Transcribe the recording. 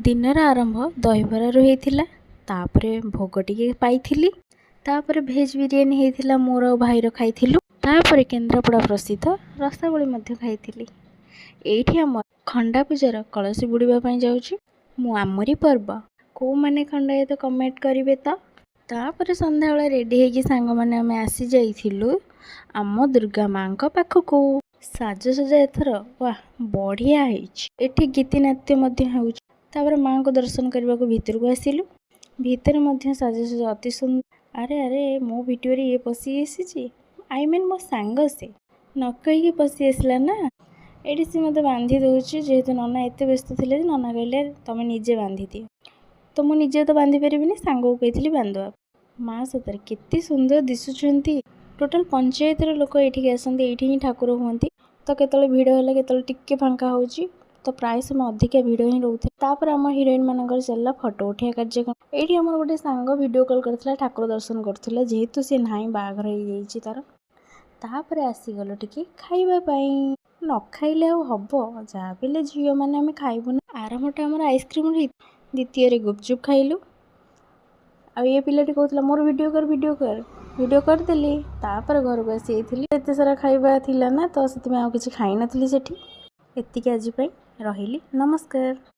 ଦିନର ଆରମ୍ଭ ଦହିବରାରୁ ହେଇଥିଲା। ତାପରେ ଭୋଗ ଟିକେ ପାଇଥିଲି। ତାପରେ ଭେଜ୍ ବିରିୟାନୀ ହେଇଥିଲା, ମୋର ଆଉ ଭାଇର ଖାଇଥିଲୁ। ତାପରେ କେନ୍ଦ୍ରାପଡ଼ା ପ୍ରସିଦ୍ଧ ରସାବଳି ମଧ୍ୟ ଖାଇଥିଲି। ଏଇଠି ଆମ ଖଣ୍ଡା ପୂଜାର କଳସୀ ବୁଡ଼ିବା ପାଇଁ ଯାଉଛି ମୁଁ। ଆମରି ପର୍ବ, କେଉଁମାନେ ଖଣ୍ଡାୟତ କମେଣ୍ଟ କରିବେ ତ। ତାପରେ ସନ୍ଧ୍ୟାବେଳେ ରେଡ଼ି ହେଇକି ସାଙ୍ଗମାନେ ଆମେ ଆସିଯାଇଥିଲୁ ଆମ ଦୁର୍ଗା ମାଙ୍କ ପାଖକୁ। ସାଜସଜା ଏଥର ୱାହ, ବଢ଼ିଆ ହେଇଛି। ଏଠି ଗୀତି ନାଟ୍ୟ ମଧ୍ୟ ହେଉଛି। ତାପରେ ମାଆଙ୍କୁ ଦର୍ଶନ କରିବାକୁ ଭିତରକୁ ଆସିଲୁ। ଭିତରେ ମଧ୍ୟ ସାଜସଜା ଅତି ସୁନ୍ଦର। ଆରେ ଆରେ, ମୋ ଭିଡ଼ିଓରେ ଇଏ ପଶି ଆସିଛି। I mean, ମୋ ସାଙ୍ଗ, ସେ ନ କହିକି ପଶି ଆସିଲା ନା। ଏଇଠି ସେ ମୋତେ ବାନ୍ଧି ଦେଉଛି। ଯେହେତୁ ନନା ଏତେ ବ୍ୟସ୍ତ ଥିଲେ ଯେ ନନା କହିଲେ, "ତମେ ନିଜେ ବାନ୍ଧି ଦିଅ।" ତ ମୁଁ ନିଜେ ତ ବାନ୍ଧି ପାରିବିନି, ସାଙ୍ଗକୁ କହିଥିଲି ବାନ୍ଧିଦେବା। ମା ସତରେ କେତେ ସୁନ୍ଦର ଦିଶୁଛନ୍ତି। ଟୋଟାଲ୍ ପଞ୍ଚାୟତର ଲୋକ ଏଇଠିକି ଆସନ୍ତି। ଏଇଠି ହିଁ ଠାକୁର ହୁଅନ୍ତି। ତ କେତେବେଳେ ଭିଡ଼ ହେଲେ କେତେବେଳେ ଟିକେ ଫାଙ୍କା ହେଉଛି, ତ ପ୍ରାୟ ସମୟ ଅଧିକା ଭିଡ଼ ହିଁ ରହୁଥାଏ। ତାପରେ ଆମ ହିରୋଇନ୍ ମାନଙ୍କର ଚାଲିଲା ଫଟୋ ଉଠେଇବା କାର୍ଯ୍ୟକ୍ରମ। ଏଇଠି ଆମର ଗୋଟେ ସାଙ୍ଗ ଭିଡ଼ିଓ କଲ୍ କରିଥିଲା, ଠାକୁର ଦର୍ଶନ କରୁଥିଲା। ଯେହେତୁ ସେ ନାହିଁ, ବାହାଘର ହେଇଯାଇଛି ତାର। ତାପରେ ଆସିଗଲୁ ଟିକେ ଖାଇବା ପାଇଁ। ନ ଖାଇଲେ ଆଉ ହବ? ଯାହା ବି ହେଲେ ଝିଅମାନେ ଆମେ ଖାଇବୁ ନା। ଆରମ୍ଭଟା ଆମର ଆଇସ୍କ୍ରିମ୍ରୁ ହେଇ ଦ୍ୱିତୀୟରେ ଗୁପଚୁପ୍ ଖାଇଲୁ। ଆଉ ଏ ପିଲାଟି କହୁଥିଲା, "ମୋର ଭିଡ଼ିଓ କର, ଭିଡ଼ିଓ କର।" ଭିଡ଼ିଓ କରିଦେଲି। ତାପରେ ଘରକୁ ଆସି ଯାଇଥିଲି। ଏତେ ସାରା ଖାଇବା ଥିଲା ନା, ତ ସେଥିପାଇଁ ଆଉ କିଛି ଖାଇନଥିଲି ସେଠି। ଏତିକି ଆଜି ପାଇଁ ରହିଲି। ନମସ୍କାର।